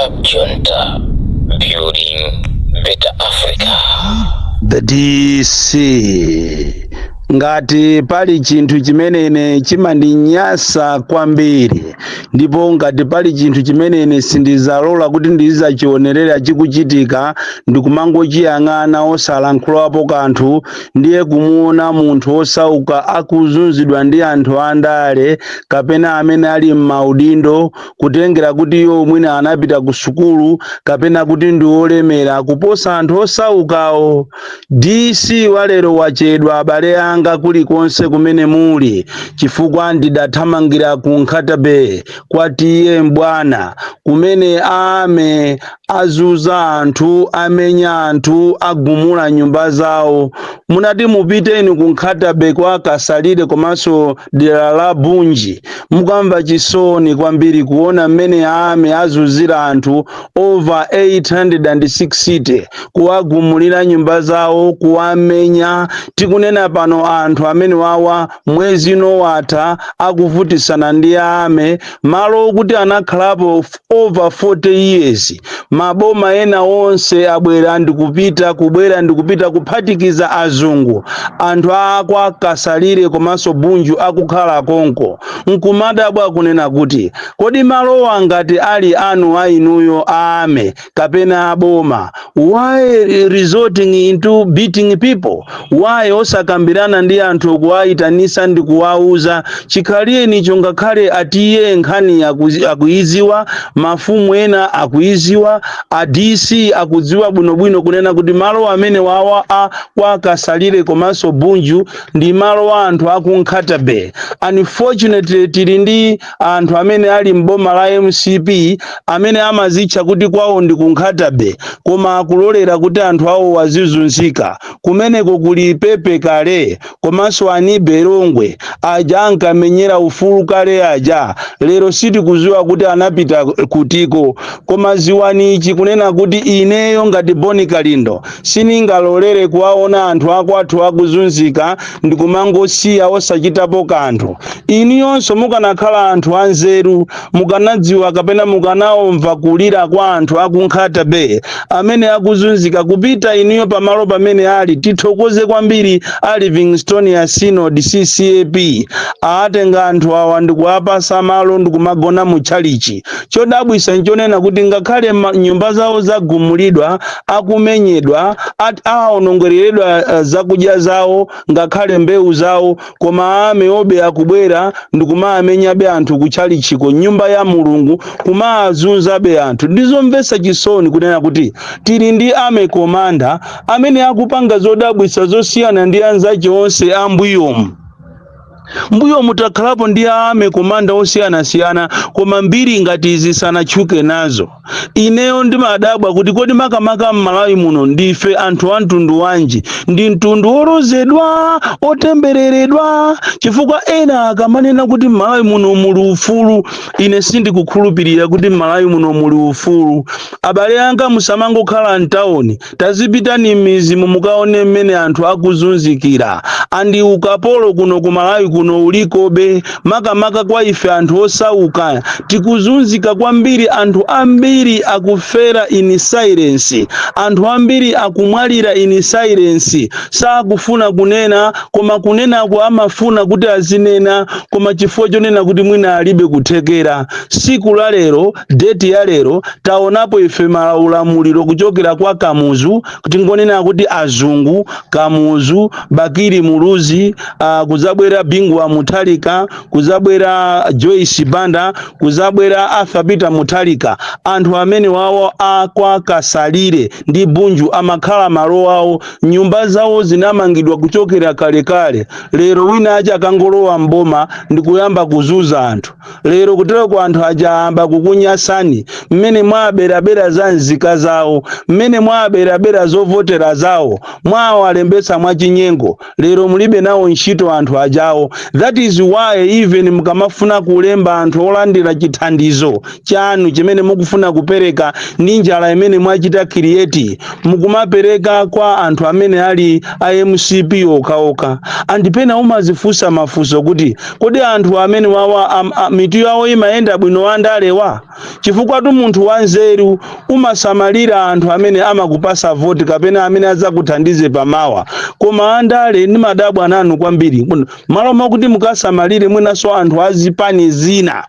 Cab Junta, building better Africa. The DC, ngati pali chinthu chimene ine chimandinyasa kwambiri, ndipo ngati pali chinthu chimene ine sindizalola kuti ndizachionerera chikuchitika ndikumangochiyang'ana osalankhulapo kanthu, ndiye kumuona munthu osauka akuzunzidwa ndi anthu andale kapena amene ali m'maudindo, kutengera kuti iwo mwina anapita ku sukulu kapena kuti ndi olemera kuposa anthu osaukawo. DC walero wachedwa, abale anga kulikonse kumene muli, chifukwa ndidathamangira ku Nkhata Bay kwa T/A Mbwana, kumene ame azuza anthu, amenya anthu, agumula nyumba zawo. Munati mupiteni ku Nkhata Bay kwa Kasalire komanso dera la Bunji, mukamva chisoni kwambiri kuona mmene ame azuzira anthu over 860, kuwagumulira nyumba zawo, kuwamenya. Tikunena pano, anthu amene wawa mwezi uno watha akuvutisana ndi ame, malo okuti anakhalapo over 40 years. Maboma ena onse abwera ndikupita, kubwera ndikupita, kuphatikiza azungu. Anthu akwa Kasalire komanso Bunju akukhala konko, nkumadabwa kunena kuti kodi malowa ngati ali anu ainuyo ame kapena aboma, why resorting into beating people? Why osakambirana ndi anthu, kuwayitanisa ndi kuwauza chikhaliyenicho? Ngakhale atiye nkhani akuiziwa, mafumu ena akuiziwa, a DC akudziwa bwinobwino kunena kuti malo amene wawa a kwa Kasalire komanso Bunju ndi malo a anthu aku Nkhata Bay. Unfortunately, tili ndi anthu amene ali mboma la MCP amene amazitcha kuti kwawo ndi ku Nkhata Bay, koma akulolera kuti anthu awo azizunzika kumeneko. Kuli Pepe Kale komanso Anibe Longwe aja ankamenyera ufulu kale aja, lero sitikuziwa kuti anapita kutiko. Koma ziwani ichi, kunena kuti ineyo ngati Boni Kalindo siningalolere kuwaona anthu akwathu akuzunzika ndikumangosiya osachitapo kanthu. Iniyonso mukanakhala anthu anzeru, mukanadziwa kapena mukanaomva kulira kwa anthu aku Nkhata Bay amene akuzunzika, kupita iniyo pamalo pamene ali. Tithokoze kwambiri a Livingstonia Synod CCAP, aatenga anthu awa ndikuwapasa malo ndikumagona mu tchalichi. Chodabwisa nchonena kuti ngakhale nyumba zawo zagumulidwa, akumenyedwa, awonongereredwa zakudya zawo, ngakhale mbewu zawo, koma ameobe akubwera ndikumamenyabe anthu kutchalichiko, nyumba ya Mulungu, kumazunzabe anthu. Ndizomvetsa chisoni kunena kuti tili ndi army commander amene akupanga zodabwitsa zosiyana ndi anzace onse ambuyomu. Mbuyo mutakhalapo ndi army commander osiyanasiyana, koma mbiri ngati izi sanatchuke nazo. Ineyo ndimadabwa kuti kodi makamaka m'Malawi muno ndife anthu a mtundu wanji? Ndi mtundu wolozedwa, otembereredwa? Chifukwa ena akamanena kuti m'Malawi muno muli ufulu, ine sindikukhulupirira kuti m'Malawi muno muli ufulu. Abale anga, musamangokhala mtawuni, tazipitani m'mizi mukaone mmene anthu akuzunzikira. Andi ukapolo kuno ku Malawi kuno ulikobe, makamaka kwa ife anthu osauka. Tikuzunzika kwambiri. Anthu ambiri akufera in silence, anthu ambiri akumwalira in silence. Sakufuna kunena, koma kunenako amafuna kuti azinena, koma chifukwa chonena kuti mwina alibe kuthekera. Siku la lero, date ya lero, taonapo ife maulamuliro kuchokera kwa Kamuzu, tingonena kuti azungu, Kamuzu, Bakili Muluzi, kuzabwera Bingu wa Mutharika, kuzabwera Joyce Banda, kuzabwera Arthur Peter Mutharika. Anthu amene wawo akwa Kasalire ndi Bunju amakhala malo awo, nyumba zawo zinamangidwa kuchokera kalekale. Lero wina aja akangolowa mboma ndikuyamba kuzuza anthu. Lero kutereko anthu aja ayamba kukunyasani mmene mwaberabera za nzika zawo, mmene mwaberabera zovotera zawo, mwawalembetsa mwachinyengo. Lero mulibe nawo ntchito anthu ajawo. That is why even mukamafuna kulemba anthu olandira chithandizo chanu chimene mukufuna kupereka, ndi njala imene mwachita create, mukumapereka kwa anthu amene ali a MCP okhaokha. Andipena umazifunsa mafunso kuti kodi anthu amene wawa mitu yawo imayenda bwino, andalewa? Chifukwa tu Munthu wanzeru umasamalira anthu amene amakupasa voti kapena amene adzakuthandize pamawa. Koma andale, ndimadabwa nanu kwambiri. Malo mokuti mukasamalire mwinanso anthu azipani zina,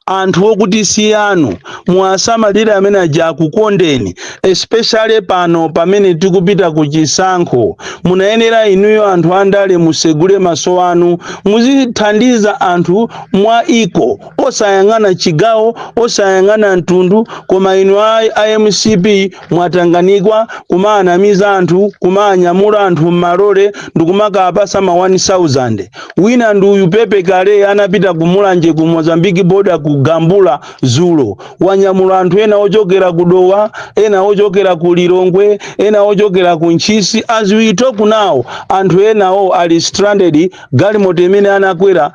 anthu okuti si anu, muwasamalire amene aja akukondeni, especially pano pamene tikupita ku chisankho. Munayenera inuyo anthu andale musegule maso anu, muzithandiza anthu mwa iko, osayang'ana chigawo, osayang'ana mtundu. Koma inu a MCP mwatanganikwa kumaanamiza anthu, kumanyamula anthu m'malole ndikumakapasa ma 1000. Wina ndi uyu Pepe Kale, anapita ku Mulanje, ku Mozambique border, ku Gambula zulo, wanyamula anthu ena ochokera ku Dowa, ena ochokera ku Lilongwe, ena ochokera ku Ntchisi. As we talk now, anthu enawo ali stranded, galimoto imene anakwera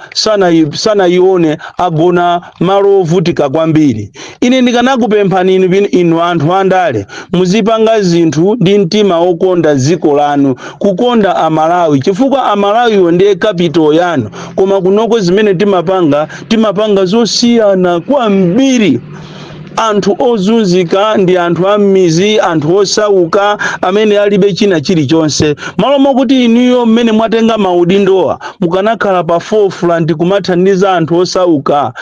sanayione, agona malo ovutika kwambiri. Ine ndikanakupemphani inu anthu andale, muzipanga zinthu ndi mtima wokonda dziko lanu, kukonda Amalawi, chifukwa Amalawiwo ndiye capital yanu. Koma kunoko zimene timapanga, timapanga zosiyana kwambiri. Anthu ozunzika ndi anthu a m'mizi, anthu osauka amene alibe china chilichonse. Malo mokuti inuyo mmene mwatenga maudindowa mukanakhala pa forefront kumathandiza anthu osauka.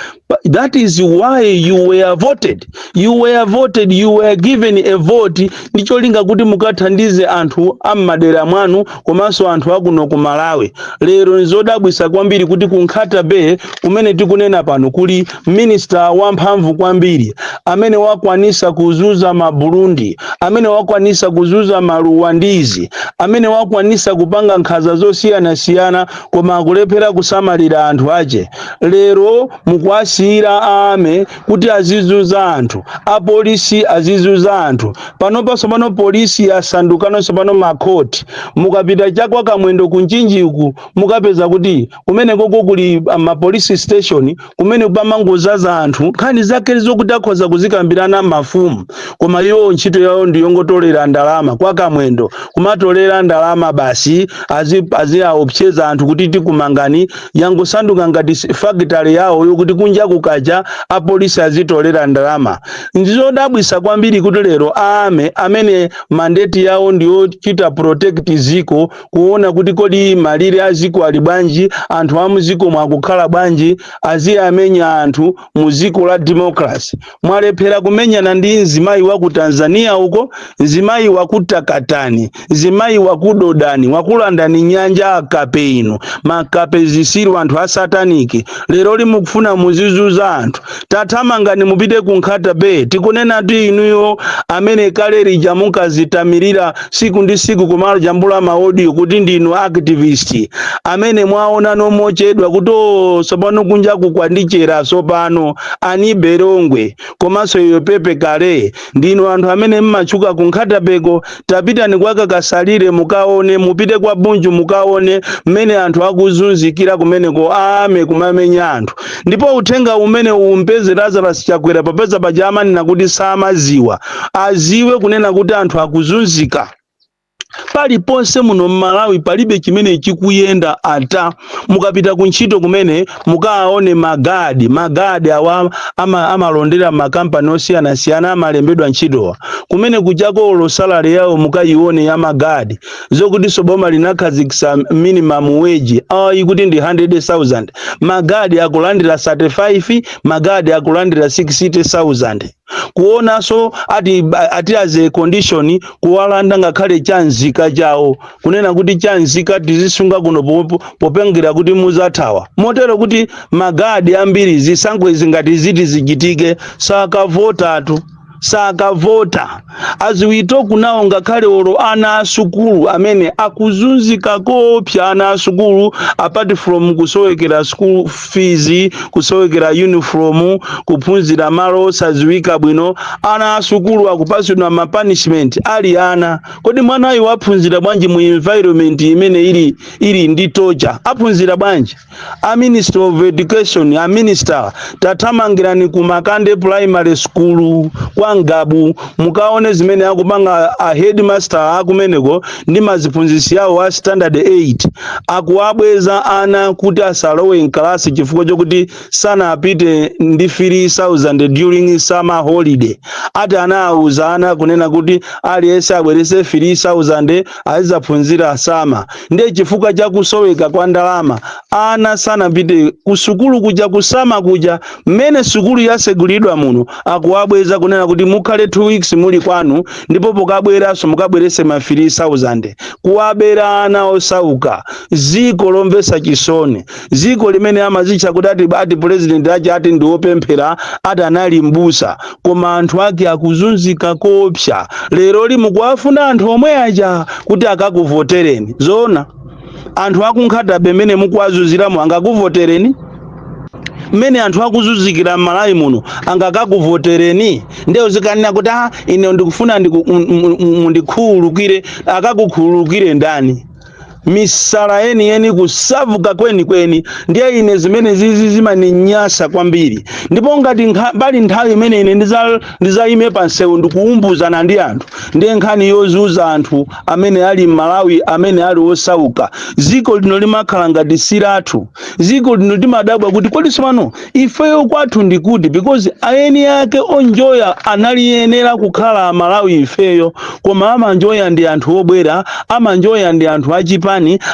That is why you were voted. You were voted, you were given a vote ndi cholinga kuti mukathandize anthu a m'madera mwanu komanso anthu akuno ku Malawi. Lero nzodabwisa kwambiri kuti ku Nkhata Bay kumene tikunena pano kuli minister wamphamvu kwambiri amene wakwanisa kuzuza ma Burundi, amene wakwanisa kuzuza ma Rwandese, amene wakwanisa kupanga nkhanza zosiyanasiyana, koma akulephera kusamalira anthu ache. Lero mukuwasiyira ame kuti azizuza anthu, apolisi azizuza anthu. Panopanso pano polisi yasandukanonso pano makhoti. Mukapita chakwa Kamwendo ku Mchinji uku, mukapeza kuti kumene koko kuli ma police station kumene pamangozaza anthu, nkhani zake zokuti akhoza kuzikambirana mafumu, koma iwo ntchito yawo ndiyongotolera ndalama. Kwa Kamwendo kumatolera ndalama basi, aziaopseza anthu kuti tikumangani. Yangosanduka ngati factory yawo yokuti kunja kukacha apolisi azitolera ndalama. Ndizodabwisa kwambiri kuti lero ame amene mandate yawo ndiyochita protect ziko, kuona kuti kodi malire a ziko ali bwanji, anthu a muziko mwakukhala bwanji, aziyamenya anthu mu ziko la democracy. Mwalephera kumenyana ndi mzimayi wa ku Tanzania uko, mzimayi wakutakatani, mzimayi wakudodani, wakulandani nyanja. Akape inu, makape, zisiru, anthu asataniki, lero limukufuna muzizuza anthu. Tathamangani mupite ku Nkhata Bay. Tikunena ti inuyo amene kale lija munkazitamirira siku ndi siku kumajambula ma audio kuti ndinu activist, amene mwaona nomochedwa kuti o sopano kunja kukwandichera sopano, Anibe Longwe komanso iyo Pepe Kale, ndinu anthu amene mmatchuka ku Nkhata Bayko. Tapitani kwa Kakasalire mukaone, mupite kwa Bunju mukaone mmene anthu akuzunzikira kumeneko, ame kumamenya anthu. Ndipo uthenga umene umpeze Lazarus Chakwera, popeza paja amanena kuti samaziwa, aziwe kunena kuti anthu akuzunzika paliponse muno mMalawi. Palibe chimene chikuyenda ata. Mukapita kuntchito kumene mukaone magadi, magadi awa amalondera makampani osiyanasiyana, amalembedwa ntchitowa kumene kuchakolo, salary yawo mukayione ya magadi, zokuti boma linakhazikitsa minimum wage ayi kuti ndi 100,000, magadi akulandira 35, magadi akulandira 60,000. Kuonanso ati as a condition kuwalanda ngakhale chanzika chawo, kunena kuti chanzika tizisunga kuno popengera kuti muzathawa, motero kuti magadi ambiri zisankho izi ngati ziti zichitike sakavotatu, sakavota. As we talk now, ngakhale olo ana asukulu amene akuzunzika kopsa, ana asukulu, apart from kusowekera school fees, kusowekera uniform, kuphunzira malo osadziwika bwino, ana asukulu akupasidwa ma punishment ali ana. Kodi mwanayu waphunzira bwanji mu environment imene ili ndi torture? Aphunzira bwanji? A Minister of Education, a minister, tathamangirani ku Makande Primary School kwa kwa Ngabu, mukaone zimene akupanga a headmaster akumeneko ndi maziphunzitsi awo a standard 8. Akuwabweza ana kuti asalowe mkalasi chifukwa chokuti sanapite ndi 3000 during summer holiday. Ati anawuza ana kunena kuti aliyense abwerese 3000 azizaphunzira summer. Ndiye chifukwa chakusoweka kwa ndalama, ana sanapite ku sukulu kuja ku summer kuja. Mmene sukulu yasegulidwa muno, akuwabweza kunena kuti mukhale 2 weeks muli kwanu, ndipo pokabweranso mukabwerese ma 3000. Kuwabera ana osauka. Ziko lomvetsa chisoni, ziko limene amazitcha kuti ati president achi ati ndi wopemphera, ati anali mbusa, koma anthu ake akuzunzika koopsa. Lero limukuwafuna anthu omwe aja kuti akakuvotereni. Zoona, anthu aku Nkhata Bay mmene mukuwazunziramo angakuvotereni? Mmene anthu akuzunzikira m'Malawi muno angakakuvotereni? Ndiye uzikanena kuti, "Ah, ine ndikufuna mundikhululukire." Akakukhululukire ndani? Misala yeniyeni, kusavuka kwenikweni. Ndiye ine zimene zizi zimaninyasa kwambiri. Ndipo ngati pali nthawi imene ine ndizayime pa msewu ndikuumbuzana ndi anthu, ndiye nkhani yozuza anthu amene ali m'Malawi, amene ali osauka. Ziko lino limakhala ngati silathu. Ziko lino timadabwa kuti kodi tsopano ifeyo kwathu ndikuti? Because aeni ake onjoya analiyenera kukhala Amalawi ifeyo, koma amanjoya ndi anthu obwera, amanjoya ndi anthu achipani,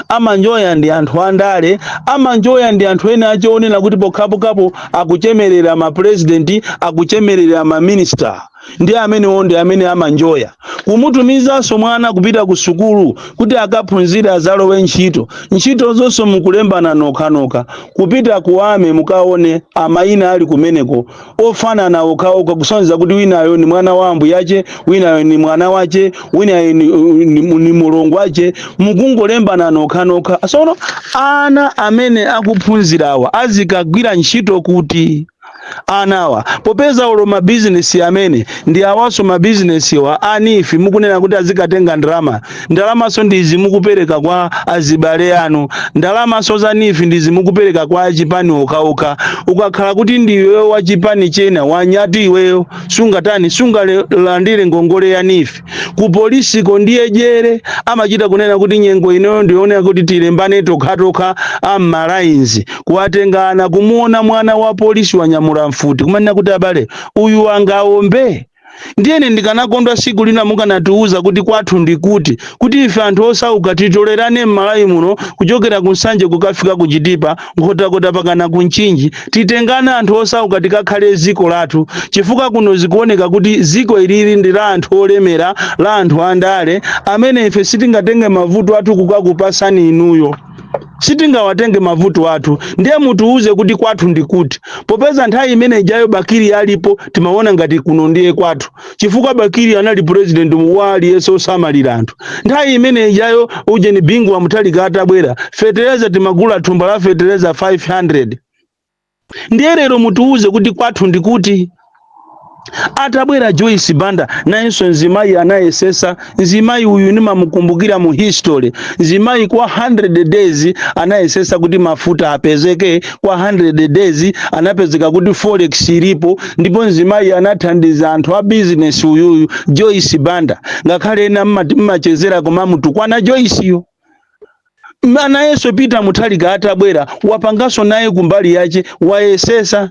amanjoya ndi anthu andale, amanjoya ndi anthu ena achionera kuti pokhapokhapo akuchemerera mapresidenti, akuchemerera maminista, ndi amenewo ndi amene amanjoya. Kumutumizanso mwana kupita ku sukulu kuti akaphunzire, azalowe ntchito, ntchito zonse mukulembana nokhanokha. Kupita ku army mukaone amayina ali kumeneko ofanana okhaokha, kusonyeza kuti winayo ni mwana wa ambuyache, winayo ni mwana wache, winayo ni mulongo wache. Mukungolembana nokhanokha. Sono ana amene akuphunzirawa azikagwira ntchito kuti anawa? Popeza ulo mabizinesi amene ndi awaso mabizinesi wa a NEEF, mukunena kuti azikatenga ndalama, ndalamaso ndizi mukupereka kwa azibale anu. Ndalamaso za NEEF ndizi mukupereka kwa achipani okhaokha. Ukakhala kuti ndiwe wachipani chena, wanyati iweyo, sungatani, sungalandire ngongole ya NEEF. Ku polisiko ndiye jere amachita kunena kuti nyengo inoyo ndionera kuti tilembane tokhatokha am'malines, kuwatengana. Kumuona mwana wa polisi wanyamula mfuti, kumanena kuti, "Abale, uyu angaombe." Ndiyene ndikanakondwa siku lina mukanatiuza kuti kwathu ndikuti, kuti ife anthu osauka titolerane m'Malawi muno, kuchokera ku Nsanje kukafika ku Chitipa, Nkhotakota pakana ku Mchinji. Titengane anthu osauka, tikakhale ziko lathu, chifukwa kuno zikuoneka kuti ziko ilili ndi la anthu olemera, la anthu andale, amene ife sitingatenge mavuto athu kukakupasani inuyo, sitingawatenge mavuto athu. Ndiye mutiuze kuti kwathu ndikuti, popeza nthawi imene ijayo Bakili alipo timaona ngati kuno ndiye kwathu, chifukwa Bakili anali president wa aliyense osamalira anthu. Nthawi imene ijayo ujeni Bingu wa Mutharika atabwera, fetereza timagula thumba la fetereza 500. Ndiye lero mutiuze kuti kwathu ndikuti. Atabwera Joyce Banda, nayenso mzimayi anayesesa. Mzimayi uyu nimamukumbukira mu history. Mzimayi kwa 100 days anayesesa kuti mafuta apezeke. Kwa 100 days anapezeka kuti forex ilipo, ndipo mzimayi anathandiza anthu a business uyuyu Joyce Banda. Ngakhale ena mmachezera koma mutukwana Joyce yo. Nayenso Peter Mutharika atabwera, wapanganso naye kumbali yace, wayesesa.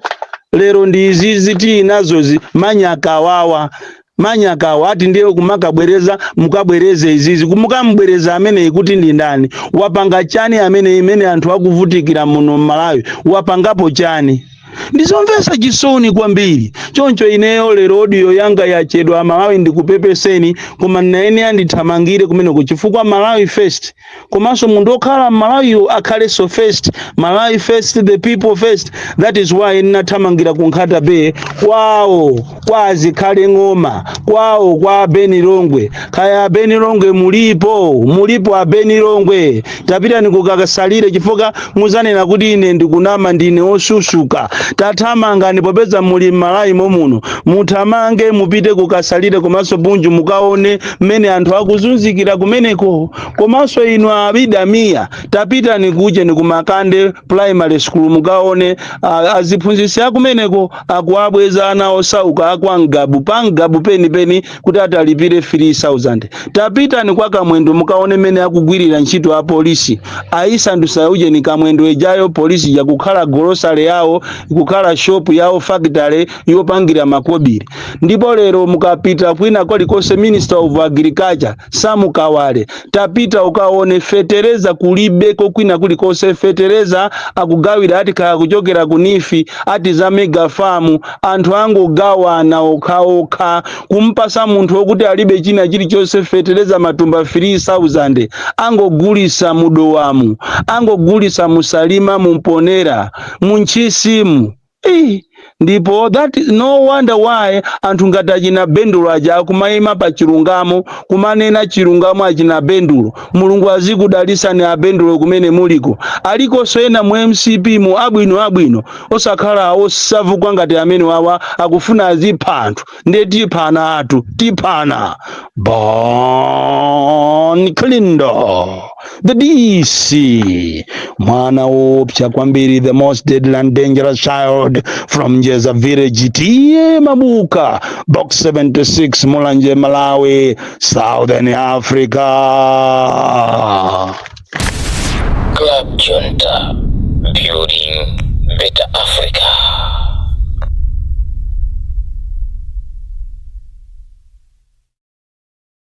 Lero ndi izizi tili nazozi, manyakawawa, manyakawa. Ati ndiye kumakabwereza, mukabwereze izizi, kumukambwereza ameneyi kuti ndi ndani? Wapanga chani amene imene anthu akuvutikira muno m'Malawi? Wapangapo chani? Ndizomvetsa chisoni kwambiri. Choncho ineyo lero audio yanga yachedwa, Malawi, ndikupepeseni, koma naene andithamangire kumeneko, chifukwa Malawi first, komanso munthu okhala m'Malawiyo akhalenso first. Malawi first, the people first. That is why ndinathamangira ku Nkhata Bay, kwawo kwa Azikhale Ng'oma, kwawo kwa Beni Longwe. Kaya Beni Longwe mulipo? Mulipo a Beni Longwe? Tapitani kukakasalire, chifukwa muzanena kuti ine ndikunama, ndine osusuka. Tathamangani, popeza muli m'Malawi momuno, muthamange mupite kukasalire komanso Bunju, mukaone mmene anthu akuzunzikira kumeneko. Komanso inu Abida Miya, tapitani kuje ni kumakande Primary School, mukaone aziphunzitsi akumeneko akuabweza ana osauka akwangabu pangabu penipeni kuti atalipire 3000. Tapitani kwa Kamwendo, mukaone mmene akugwirira ntchito a polisi. Ayisandusa ujeni Kamwendo ejayo polisi yakukhala golosale yawo, kukhala shop yawo, factory yopangira makobiri. Ndipo lero mukapita kwina kwalikonse, Minister of Agriculture Samukawale, tapita ukaone fetereza kulibeko kwina kulikonse. Fetereza akugawira ati kaya kuchokera ku NEEF, ati za mega farm. Anthu angogawana okhaokha, kumpasa munthu wokuti alibe china chilichonse fetereza matumba 3000. Angogulisa mudowamu, angogulisa musalima, mumponera, munchisimu. Ii, ndipo that is no wonder why anthu ngati achina Bendulo aja akumayima pa chilungamo, kumanena chilungamo. Achina Bendulo, Mulungu azikudalisani abendulo kumene muliko. Alikonso ena mu MCP mu abwino abwino, osakhala osavukwa ngati amene wawa akufuna azipha anthu. Ndiye tiphana atu, tiphana. Bon Kalindo, the DC, mwana wopsa kwambiri, the most deadly and dangerous child from Njeza Village, T/A Mabuka, Box 76, Mulanje, Malawi, Southern Africa. Club Junta, building better Africa.